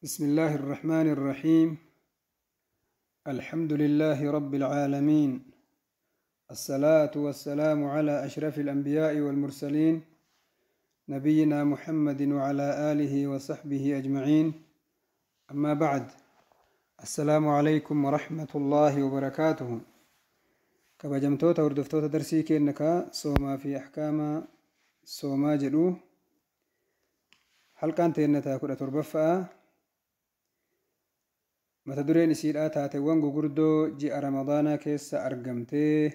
بسم الله الرحمن الرحيم. الحمد لله رب العالمين، الصلاة والسلام على أشرف الأنبياء والمرسلين، نبينا محمد وعلى آله وصحبه أجمعين. أما بعد، السلام عليكم ورحمة الله وبركاته. Kabajamtoota hordoftoota darsii keenna soomaa fi ahkaama soomaa jedhu, halqaan teennataa 17ffaa, mata dureen isiidhaa taateewwan gugurdoo ji'a Ramadaanaa keessa argamtee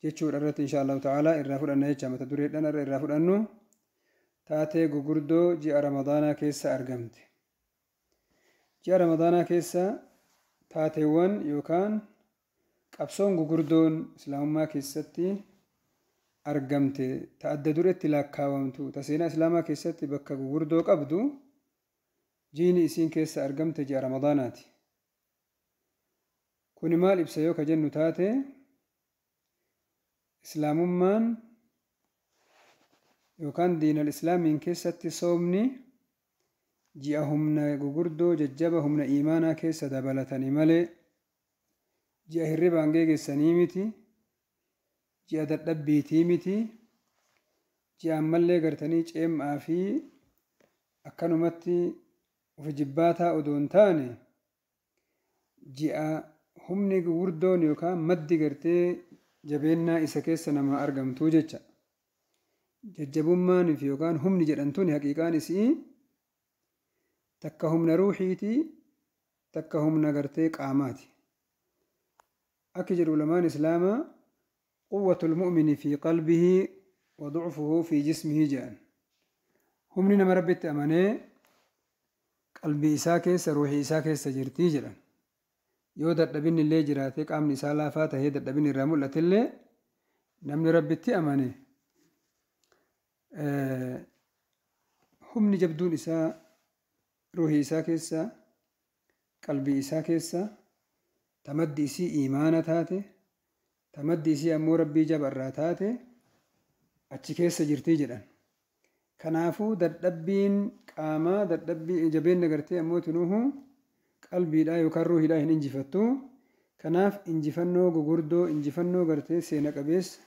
jechuudha irratti insha Allahu ta'ala irraa fudhanna jecha. Mata dureedhaan irra irraa fudhannu taatee gugurdoo ji'a Ramadaanaa keessa argamte. Ji'a Ramadaanaa keessa taateewwan yookaan qabsoon gugurdoon islaamummaa keessatti argamte, ta adda duretti lakkaawamtu, ta seenaa islaamaa keessatti bakka gugurdoo qabdu, jiini isiin keessa argamte ji'a Ramadaanaati. Kuni maal ibsa yoo ka jennu taate, islaamummaan yookaan diinal islaamiin keessatti soomni ji'a humna gugurdoo jajjaba humna iimaanaa keessa dabalatanii malee ji'a hirribaan geegessanii miti, ji'a dadhabbiitii miti, ji'a ammallee gartanii ceem'aa fi akkanumatti uf jibbaataa odoo hin taane, ji'a humni gugurdoon yookaan maddi gartee jabeennaa isa keessa nama argamtuu jecha. Jajjabummaan fi yookaan humni jedhamtuun haqiiqaan isii takka humna ruuxiitii, takka humna gartee qaamaati. Akki jedhu ulamaan islaamaa, quwwatul mu'mini fi qalbihi wa du'fuhu fi jismihi jedhan. Humni nama Rabbitti amanee qalbii isaa keessa, ruuxii isaa keessa jirtii jedhan. Yoo dadhabinni illee jiraatee, qaamni isaa laafaa tahee dadhabinni irraa mul'atellee, namni Rabbitti amane humni jabduun isaa ruuhii isaa keessa, qalbii isaa keessa, tamaddi isii iimaana taate, tamaddi isii ammoo Rabbii jabarraa taate achi keessa jirtii jedhan. Kanaafuu dadhabbiin qaamaa dadhabbii jabeenna gartee ammoo tunuhu qalbiidhaa yookaan ruuhiidhaa hin injifattu. Kanaaf injifannoo gugurdoo, injifannoo gartee seena qabeessa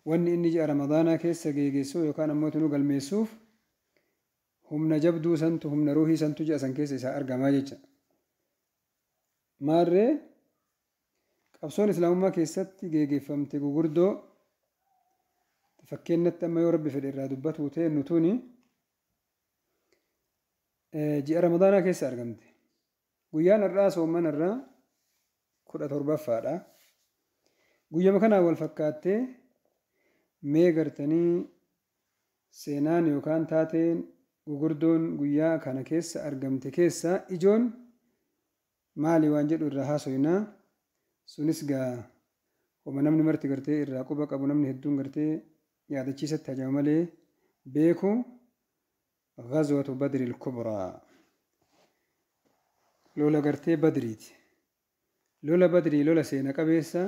wanni inni ji'a Ramadaanaa keessa geegessu yookaan ammoo tunuu galmeessuuf humna jabduu santu, humna ruuhii santu ji'a san keessa isaa argamaa jecha. Maarree qabsoon islaamummaa keessatti geeggeeffamte gugurdoo fakkeenyatti amma yoo Rabbi fedhe irraa dubbatu ta'e tuni ji'a Ramadaanaa keessa argamte. Guyyaan har'aa soomman irraa 17ffaadha. Guyyama kanaan wal fakkaattee mee gartanii seenaan yookaan taateen gugurdoon guyyaa kana keessa argamte keessa ijoon maali waan jedhu irraa haasoynaa. Sunis gaa homa namni marti gartee irraa quba qabu, namni hedduun gartee yaadachiisatti hajama malee beeku, Ghazwatu Badri Kubraa, lola gartee Badriiti. Lola Badrii, lola seena qabeessa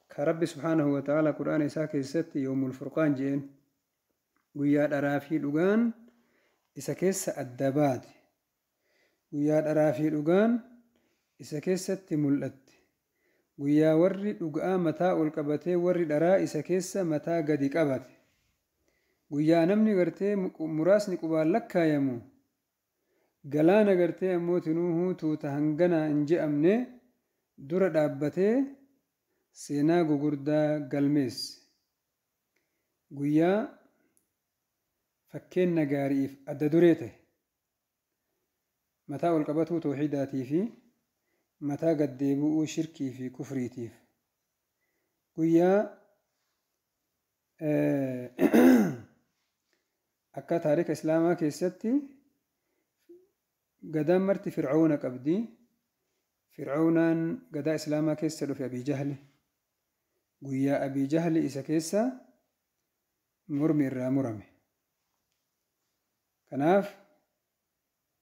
ka Rabbi subhaanahu wa ta'ala Qur'aana isaa keessatti Yoomul Furqaan je'een, guyyaa dharaa fi dhugaan isa keessa adda baate, guyyaa dharaa fi dhugaan isa keessatti mul'atte, guyyaa warri dhugaa mataa ol qabatee warri dharaa isa keessa mataa gadi qabate, guyyaa namni gartee muraasni qubaan lakkaayamu galaana gartee ammoo tinuuhuu tuuta hangana hin je'amne dura dhaabbatee seenaa gugurdaa galmeesse, guyyaa fakkeenna gaariif adda duree ta'e mataa ol qabatuu tawxiidaatii fi mataa gaddeebi'uu shirkii fi kufriitiif, guyyaa akka taarika islaamaa keessatti gadaan marti Fir'auna qabdi. Fir'aunaan gadaa islaamaa keessa dhufe Abii Jahli. Guyyaa Abii Jahli isa keessa mormi irraa murame. Kanaaf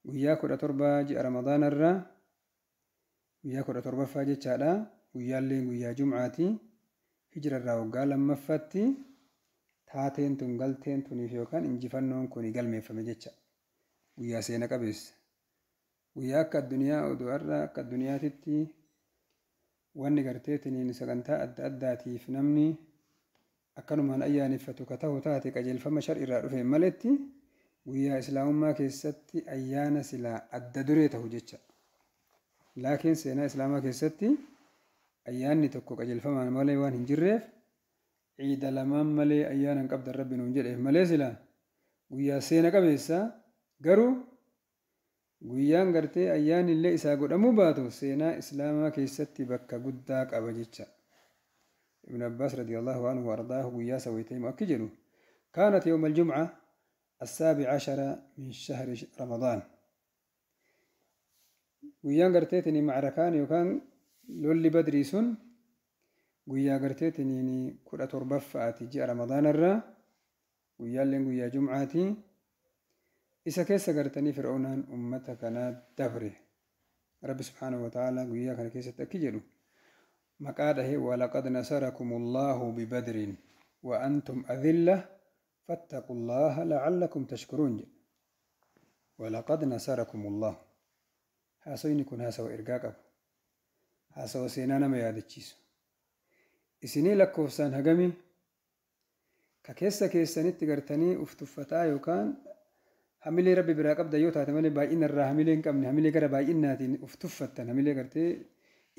guyyaa 17 ji'a Ramadaana irraa, guyyaa 17ffaa jechaadha. Guyyaalleen guyyaa Jum'aati. Hijira irraa waggaa lammaffaatti taateen tun, galteen tuniif yookaan injifannoon kun galmeeffame jecha. Guyyaa seena qabeessa. Guyyaa akka addunyaa oduu har'a akka addunyaatitti wanni garteetiniin sagantaa adda addaatiif namni akkanumaan ayyaaneffatu ka ta'u taate qajeelfama shar'irraa dhufeen maletti guyyaa islaamummaa keessatti ayyaana silaa adda duree ta'u jecha. Laakiin seenaa islaamaa keessatti ayyaanni tokko qajeelfamaan malee waan hin jirreef ciida lamaan malee ayyaana hin qabdan rabbi nuun jedheef malee silaa guyyaa seena qabeessa garuu guyyaan gartee ayyaanni illee isaa godhamuu baatu seenaa islaamaa keessatti bakka guddaa qaba jecha. Ibn Abbaas radiyallahu anhu ardaahu guyyaa sawaytee akki jedhu kaanat yawma aljumca السابع عشر من شهر رمضان. Guyyaan garteetini macrakaan yookaan lolli badrii sun guyyaa garteetiniin 17ffaati ji'a ramadaanarraa guyyaalleen guyyaa jumcaati. Isa keessa gartanii fir'aunaan ummata kanaa dabre. Rabbi subhaanahu wa ta'aalaa guyyaa kana keessatti akki jedhu maqaa dhahe walaqad nasarakum allaahu bibadrin wa antum adilla fattaqu llaaha la'allakum tashkuruun jedhe. Walaqad nasarakum allaahu. Haasoyni kun haasawa ergaa qabu. Haasawa seenaa nama yaadachiisu. Isinii lakkoofsaan hagami ka keessa keessanitti gartanii uf tuffataa yookaan hamilee rabbi biraa qabda yoo taate malee baay'ina irraa hamilee hin qabne hamilee gara baay'inaatiin uf tuffattan hamilee gartee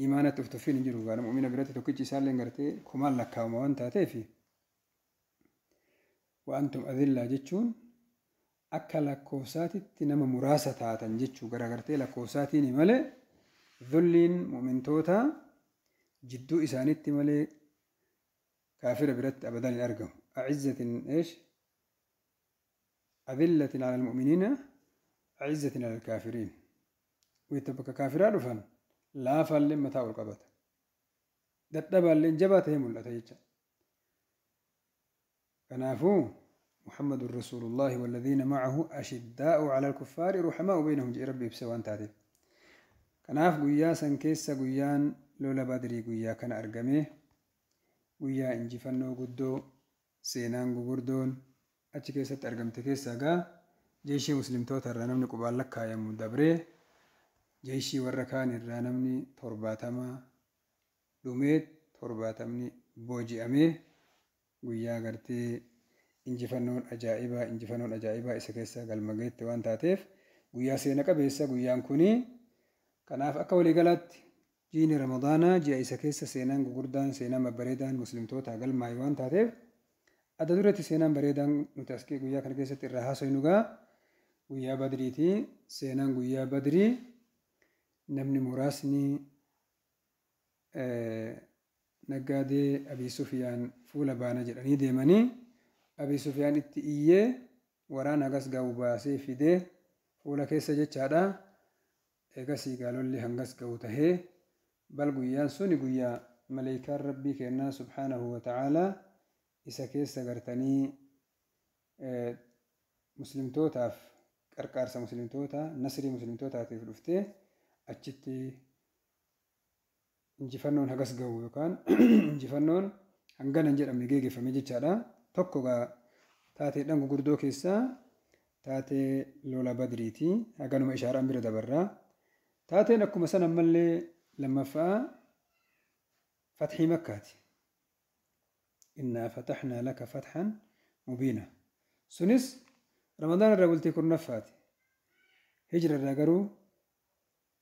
imaanatti uf tuffiin hin jiru. Gaara mu'mina biratti tokkichi isaallee gartee kumaan lakkaa'ama waan taateef wa'antum adillaa jechuun akka lakkoofsaatitti nama muraasa taatan jechuu garagartee lakkoofsaatiin malee dhulliin mu'mintoota jidduu isaanitti malee kaafira biratti abadan hin argamu. A'izzatin eesh adillatin ala almu'miniina a'izzatin ala alkaafiriin. Wayita bakka kaafiraa dhufan laafaallee mataa ol qabata. Dadhabaallee jabaa ta'ee mul'ata jecha. Kanaafuu محمد رسول الله والذين معه أشداء على الكفار رحماء بينهم جاء ربي بسوان تاتي. كناف قويا سنكيس قويان لولا بدري قويا كان أرقمه قويا إنجفنو قدو سينان قردون أتشكيسة أرقمت كيسا قا جيشي مسلم توتا الرانمني قبال لكا يمو دبري جيشي وركان الرانمني ترباتما دوميت ترباتمني بوجي أمي قويا قرتي injifannoon ajaa'ibaa isa keessa galma geette waan taateef guyyaa seena qabeessa guyyaan kuni. Kanaaf akka waliigalaatti jiini ramadaanaa ji'a isa keessa seenaan gurguddaan seenaan babbareedaan muslimtoota galmaa'e waan taateef adda duratti seenaan bareedaan nuti as guyyaa kana keessatti irraa haasofnu gaa guyyaa badriiti. Seenaan guyyaa badrii namni muraasni naggaadee Abii Sufiyaan fuula baana jedhanii deemanii Abii Sufiyaan itti iyyee waraana hagas ga'u baasee fidee fuula keessa jechaadha. Eegasii gaalolli hangas ga'u tahee bal guyyaan suni guyyaa maleekaan rabbii kennaa subhaanahu wa ta'aalaa isa keessa gartanii muslimtootaaf qarqaarsa muslimtoota nasrii muslimtootaatiif dhuftee achitti injifannoon hagas ga'u yookaan injifannoon hangana hin jedhamne geeggeeffame jechaadha. Tokko gaa taateedhaan gurguddoo keessaa taatee lola badriiti. Haganuma ishaaraan bira dabarraa. Taateen akkuma san ammallee lammaffaa fatxii makkaati. Innaa fataxnaa laka fatxan mubiina. Sunis Ramadaan irraa bultii 10ffaati. Hijra irraa garuu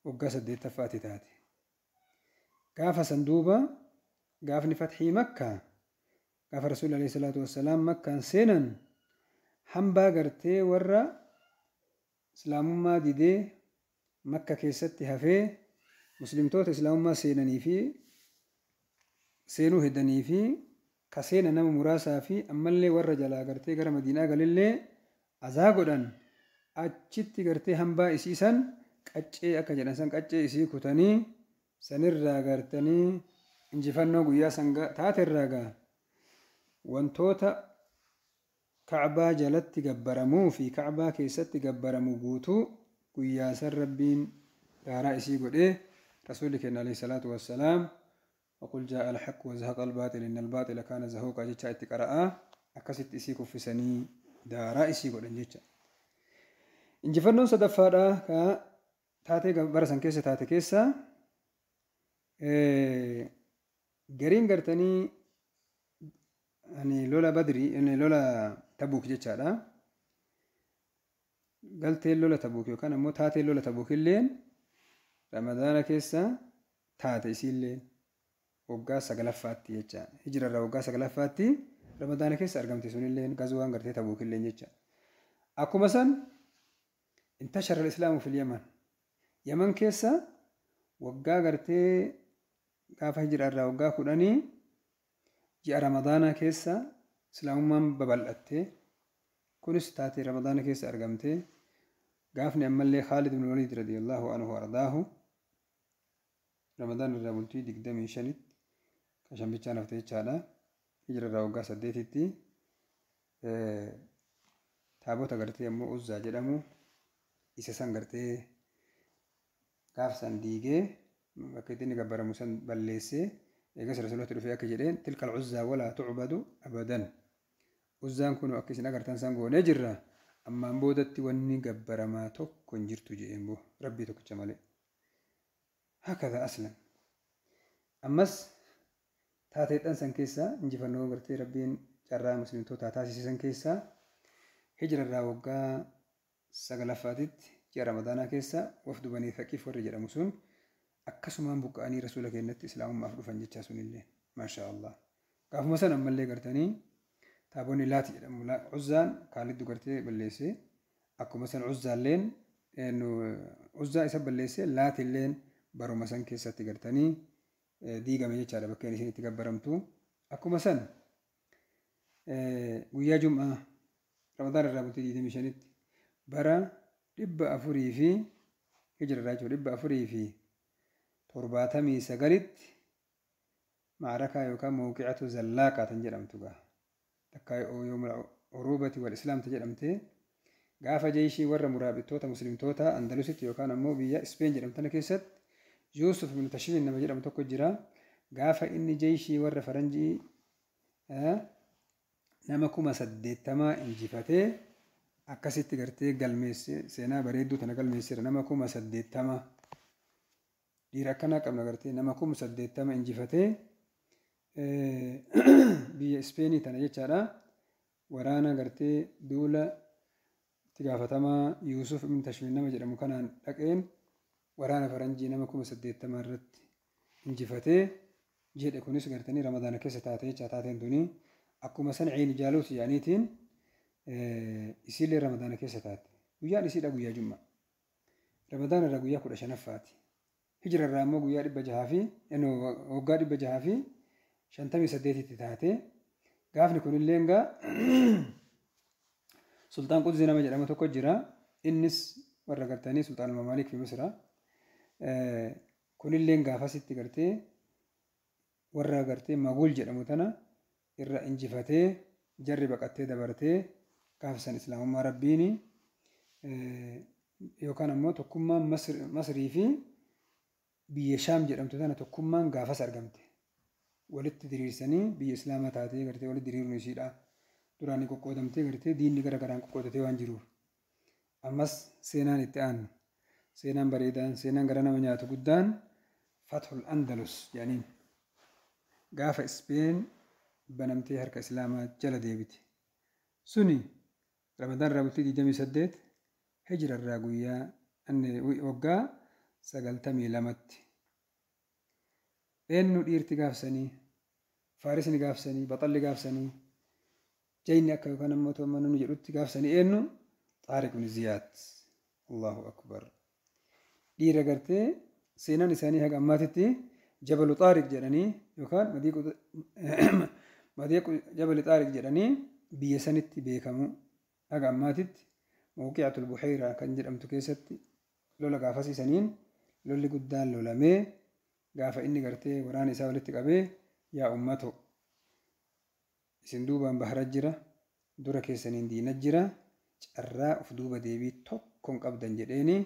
waggaa 8ffaati taate. Gaafa san duuba gaafni fatxii makkaa gaafa Rasuulli alayhi salaatu wassalaam makkaan seenan hambaa gartee warra islaamummaa didee makka keessatti hafee muslimtoota islaamummaa seenanii fi seenuu hedanii fi ka seena nama muraasaa fi ammallee warra jalaa gartee gara Madiinaa galillee azaa godhan achitti gartee hambaa isii san qaccee akka jedhan san qaccee isii kutanii sanirraa gartanii injifannoo guyyaa san taaterraa gaa wantoota kacbaa jalatti gabbaramuu fi kacbaa keessatti gabbaramu guutuu guyyaa san rabbiin daaraa isii godhee rasuulli keenya alayhi salaatu wassalaam وقل جاء الحق وزهق الباطل إن الباطل كان زهوقا جتا itti qara'aa akkasitti isii kuffisanii daaraa isii godhan jecha. Injifannoon sadaffaadha ka taatee bara san keessa taate keessa gariin gartanii ani lola Badrii lola Tabuuk jechaadha. Galteen lola Tabuuk yookaan ammoo taateen lola Tabuuk illeen Ramadaana keessa taate isiilleen waggaa sagalaffaatti jecha. Hijirarraa waggaa sagalaffaatti Ramadaana keessa argamte sunilleen gazuwaan gartee Tabuuk illeen jecha. Akkuma san intashara al-islaamu fil Yaman. Yaman keessa waggaa gartee gaafa hijirarraa waggaa 10 ji'a Ramadaanaa keessa islaamummaan babal'atte. Kunis taatee Ramadaana keessa argamte. Gaafni ammallee Khaalid ibn Waliid radiyallahu anhu ardaahu Ramadaan irraa bultii 25tti kan shambichaan hafte jechaadha. Hijirarraa waggaa 8tti taabota gartee ammoo Uzzaa jedhamu isa san gartee gaaf san diigee bakka itti inni gabbaramu san balleessee eegas rasuulatti dhufee akka jedheen tilka al-Uzzaa walaa tucbadu abadan. Uzzaan kun akka isin agartan san goonee jirra. Ammaan boodatti wanni gabbaramaa tokko hin jirtu jedheen boo rabbii tokkicha malee. Hakada aslan. Ammas taateedhaan san keessaa injifannoo gartee rabbiin carraa muslimtootaa taasisisan keessaa hijirarraa waggaa sagalaffaatitti ji'a Ramadaanaa keessa wafdu Banii Thaqiif warri jedhamu sun akkasumaan buqqa'anii rasuula keenyatti islaamummaaf dhufan jechaa sunillee maashaa Allah. Gaafuma san ammallee gartanii taabonni Laati jedhamu Uzzaan Kaaliddu gartee balleessee akkuma san Uzzaalleen Uzzaa isa balleessee Laatilleen baruma san keessatti gartanii diigame jechaadha bakkeen isin itti gabbaramtu. Akkuma san guyyaa Jum'aa Ramadaan irraa bultii 25tti bara 400 fi hijirarraa jechuudha 479tti macrakaa yookaan mawqi'atu Zallaaqaa tan jedhamtu gaa. Takka yoomul uruubati wal islaam ta jedhamte gaafa jeeshii warra muraabittoota muslimtoota Andalusitti yookaan ammoo biyya Ispeen jedhamtana keessatti Yuusuf ibn Tashmiin nama jedhamu tokko jira. Gaafa inni jeeshii warra faranjii nama 80,000 injifatee akkasitti gartee galmeesse seenaa bareedduu tana galmeesseera nama 80,000 dhiira akkanaa qabna gartee nama 80,000 injifatee biyya Ispeenii tana jechaadha. Waraana gartee duula itti gaafatamaa Yuusuf ibn Tashmiin nama jedhamu kanaan dhaqeen waraana faranjii nama 80,000 irratti injifatee jedhe. Kunis gartanii Ramadaana keessa taate jecha taateen tuni akkuma san Ciin Jaaluut jedhaniitiin isiillee Ramadaana keessa taate. Guyyaan isiidha guyyaa Jummaa. Ramadaana irraa guyyaa 15ffaati. Hijira irraa ammoo guyyaa 600 fi waggaa 658tti taate. Gaafni kunillee egaa Sultaan Qudsi nama jedhamu tokko jira. Innis warra gartanii Sultaan Mamaalik fi Misra. Kunillee gaafasitti gartee warra gartee Maguul jedhamu tana irra injifatee jarri baqattee dabartee gaafsan islaamummaa rabbiini yookaan ammoo tokkummaan Masrii fi biyya Shaam jedhamtu tana tokkummaan gaafas argamte. Walitti diriirsanii biyya islaamaa taatee gartee walitti diriiruun isiidha. Duraanii qoqqoodamtee gartee diinni gara garaan qoqqoodatee waan jiruuf. Ammas seenaan itti aanu seenaan bareedaan seenaan gara nama nyaatu guddaan Fathul Andalus jedhaniin. Gaafa Ispeen banamtee harka islaamaa jala deebite. Suni Ramadaan irraa bultii 28 hijira irraa guyyaa waggaa 92tti. Eenyu dhiirti gaafsanii faarisni gaafsanii baxalli gaafsanii jayni akka yookaan ammoo namni jedhutti gaafsanii eenyu Xaariq ibn Ziyaad. Allahu akbar. Dhiira gartee seenaan isaanii haga ammaatitti Jabalu Xaariq jedhanii yookaan madiiqu Jabali Xaariq jedhanii biyya sanitti beekamu haga ammaatitti mawqi'atul Buhayraa kan jedhamtu keessatti lola gaafasiisaniin lolli guddaan lolamee gaafa inni gartee waraana isaa walitti qabee yaa ummato isin duubaan bahara jira dura keessaniin diina jira carraa of duuba deebii tokko hin qabdan jedheeni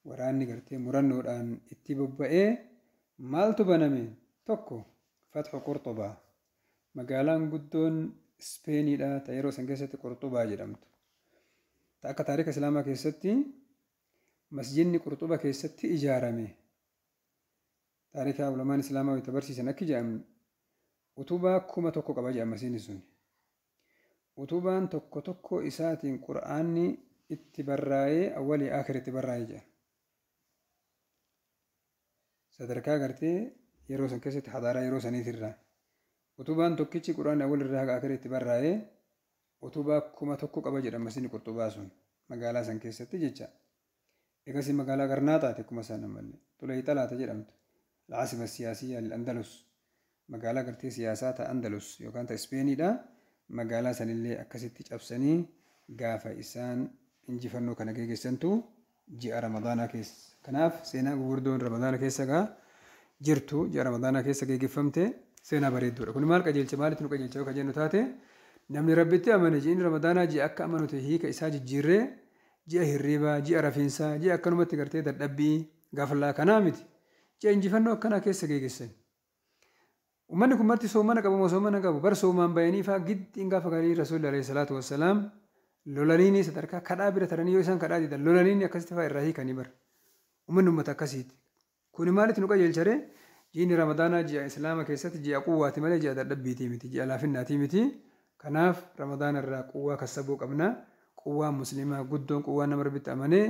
waraanni gartee murannoodhaan itti bobba'ee maaltu baname tokko Fathu Qurxubaa magaalaan guddoon Ispeeniidha ta yeroo san keessatti Qurxubaa jedhamtu. Ta akka taarika Islaamaa keessatti masjidni Qurxuba keessatti ijaarame, taarika ulamaan Islaamaa wayita barsiisan akki jedhamu, utubaa 1000 qaba jedhama masjidni sun. Utubaan tokko tokko isaatiin Qur'aanni itti barraa'ee awwalii aakhir itti barraa'ee jedha. Sadarkaa gartee yeroo san keessatti hadaaraa yeroo saniitirraa utubaan tokkichi Qur'aanni awwal irraa haga aakhir itti barraa'ee utubaa 1000 qaba jedhama masjidni Qurxubaa sun magaalaa san keessatti jecha. Egasii magaalaa Garnaaxaati akkuma isaan ammallee Xuleeyxalaata jedhamtu, al-caasima siyaasiyyaa lil-Andalus, magaalaa gartee siyaasaa ta Andalus yookaan ta Ispeeniidha. Magaalaa sanillee akkasitti cabsanii gaafa isaan injifannoo kana geggeessantu ji'a Ramadaanaa keessa. Kanaaf seenaa gurguddoon Ramadaana keessa gaa jirtu, ji'a Ramadaanaa keessa geggeeffamte, seenaa bareedduudha. Kun maal qajeelcha, maalitti nu qajeelcha yoo jennu taate, namni Rabbitti amane ji'in Ramadaanaa ji'a akka amanu ta'e hiika isaa jijjiirree ji'a hirriibaa, ji'a rafiinsaa, ji'a akkanumatti gartee dadhabbii gaflaa kanaa miti. Ji'a injifannoo akkanaa keessa geggeessan. Uummanni kun marti soomana qabu moo soomana qabu? Bar soomaan bayanii fa'aa giddiin gaafa garii Rasuulli alayhi salaatu wassalaam lolaniini sadarkaa kadhaa bira taranii yoo isaan kadhaa didan lolaniini akkasitti fa'aa irraa hiikanii bara. Uummanni uummata akkasiiti. Kuni maalitti nu qajeelcharee? Ji'inni Ramadaanaa ji'a Islaama keessatti ji'a quwwaati malee ji'a dadhabbiitii miti, ji'a laafinnaatii miti. Kanaaf Ramadaana irraa quwwaa kassabuu qabna. Quwwaan Muslimaa guddoon quwwaan nama Rabbitti amanee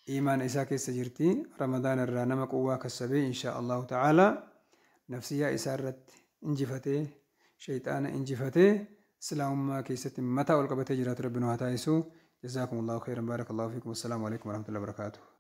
iimaana isaa keessa jirti. Ramadaana irraa nama quwwaa kassabee inshaa Allahu ta'ala nafsiyyaa isaa irratti injifatee, shayxaana injifatee, Islaamummaa keessatti mataa ol qabatee jiraatu Rabbi nu haa taasisu. Jazaakumullahu khairan, baarakallahu fiikum, assalaamu alaikum warahmatullahi wabarakaatuh.